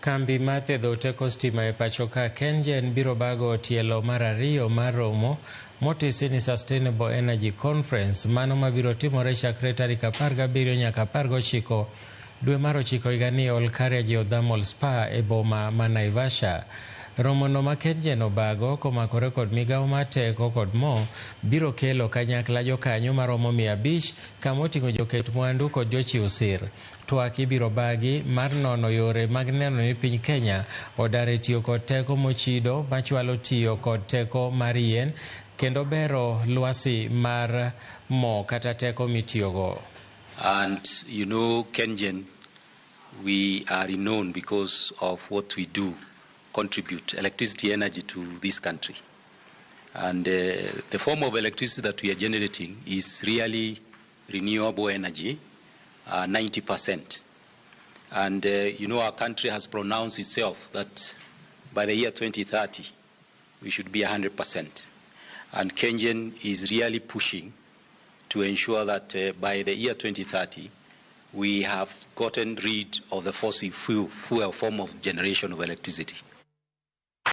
Kambi mar thedho teko stima e pacho ka KenGen biro bago tielo mar ariyo mar romo motisi ni Sustainable Energy Conference mano mabiro timore chakre tarik 17 nyaka 19 dwe mar ochiko higani e Olkaria Geothermal Spa e boma ma Naivasha. Romono ma KenGen obago komakore kod migawo mar teko kod mo biro kelo kanyakla jokanyo maromo 500 kama oting'o joket mwandu kod jochiw sir. Twak ibiro bagi mar nono yore mag neno ni piny Kenya odar e tiyo kod teko mochido machwalo tiyo kod teko mar yien kendo bero lwasi mar mo kata teko mitiyogo. And you know, KenGen, we are renowned because of what we do, contribute electricity energy to this country. And the form of electricity that we are generating is really renewable energy, 90%. And you know, our country has pronounced itself that by the year 2030, we should be 100%. And KenGen is really pushing to ensure that by the year 2030, we have gotten rid of the fossil fuel form of generation of electricity.